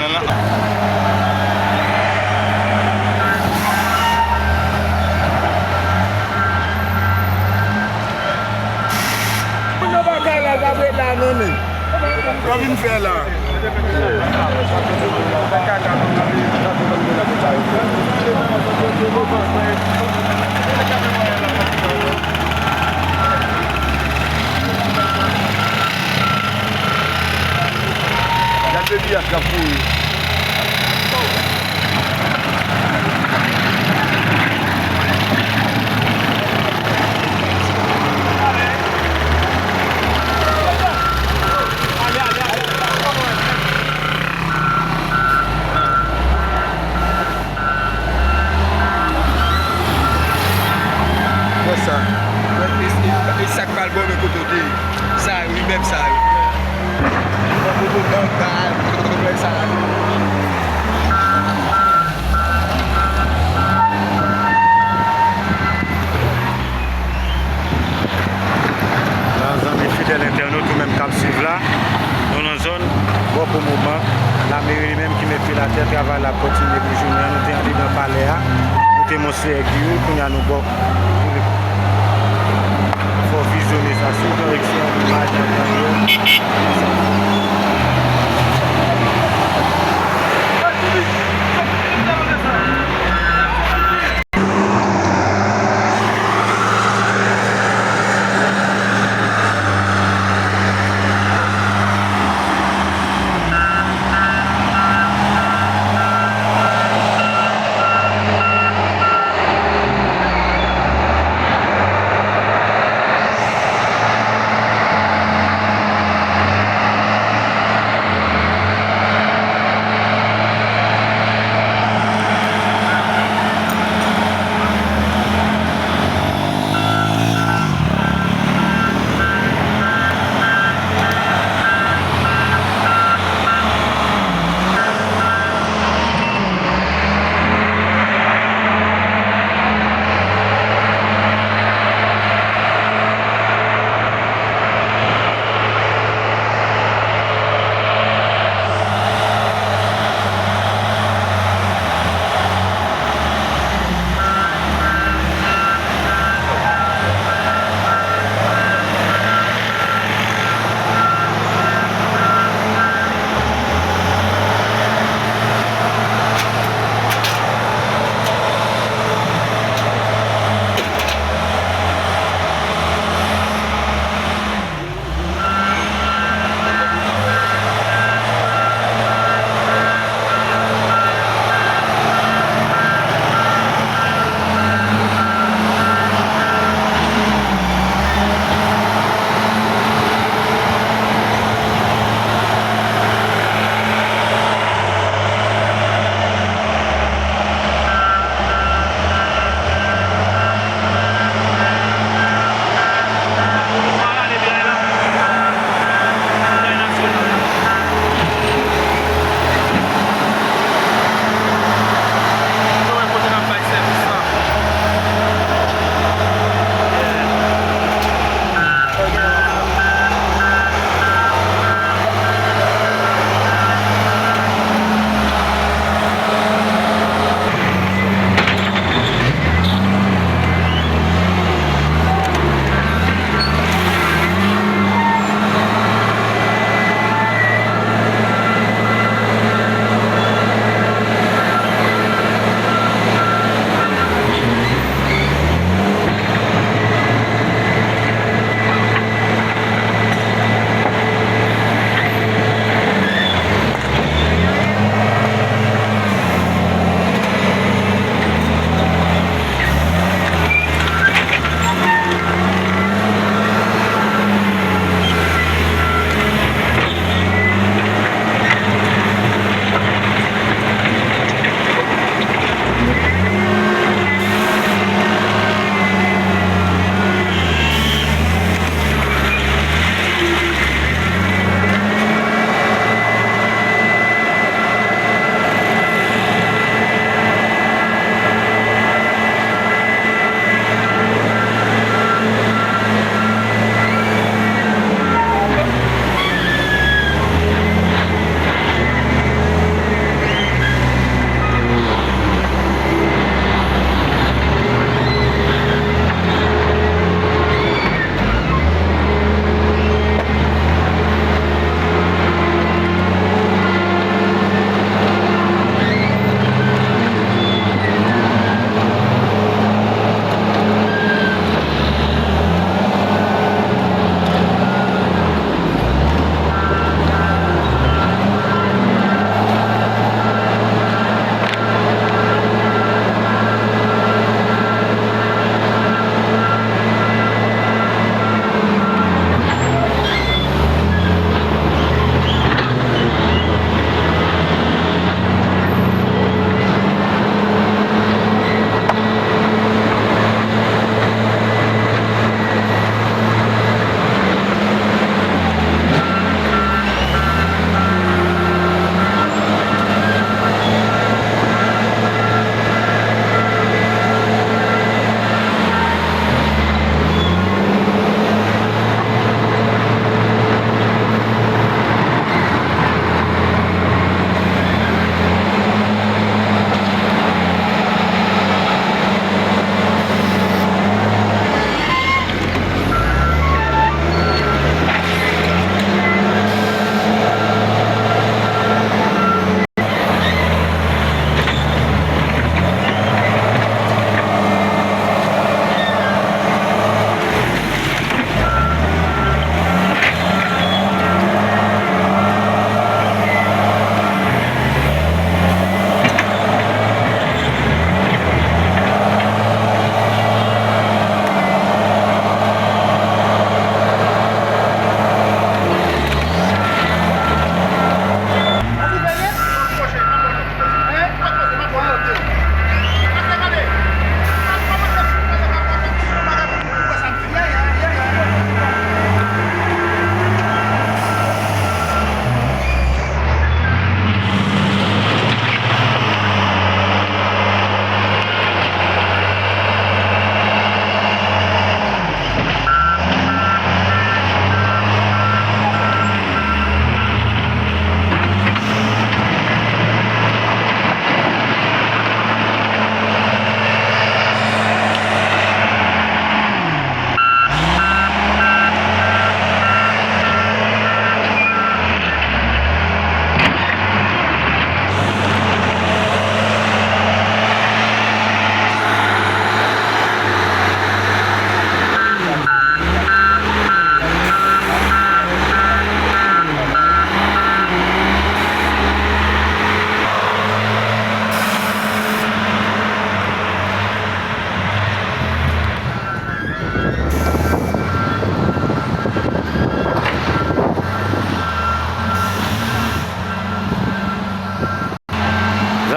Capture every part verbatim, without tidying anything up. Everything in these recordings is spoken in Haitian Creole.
Moun nan pa kay la, l pa ret la non, men. Sa w vin fè la? Gade de vyas k ap kouri. Wè sa. E, e, e, e sa k pral bò men kote w te ye. Sa yo, immeuble sa yo. Bon, kote w gang ba, kote w sa yo. La, zanmi fidèl entènot, ou menm k ap swiv la, nou nan zòn Bò Pwomobank, lameri li menm ki met pye l atè, travay la ap kontinye pou jounen an. Nou te andedan palè a, nou te Monseyè Giyou, kounye a nou bò pou fè w vizyone sa sou direksyon imaj nan kanal yo.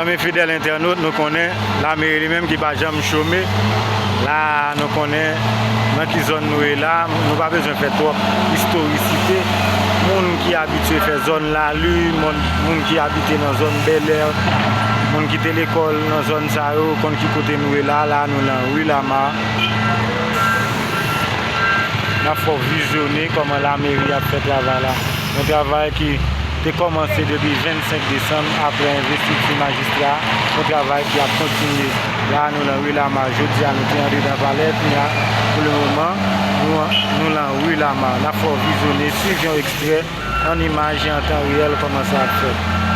Zanmi fidèl entènot, nou konnen lameri li menm ki pa janm chome. La, nou konnen nan ki zòn nou ye la, nou pa bezwen fè twòp istorisite. Moun ki abitye fè zòn Lali, moun, moun ki abite nan zòn Bèlè, moun ki te lekòl nan zòn sa yo, konn ki kote nou ye la. La, nou nan ri Lama. N ap fè w vizyonnen kòman lameri ap fè travay la. Yon travay ki te kòmanse depi vennsenk desanm, apre envestiti majistra, yon travay ki ap kontinye. La, nou nan ri Lama. Jodi a, nou te andedan palè, kounye a, pou le moman, nou, nou nan ri Lama. N ap fè w vizyonnen, swiv yon ekstrè an imaj e an tan reyèl kòman sa ap fèt.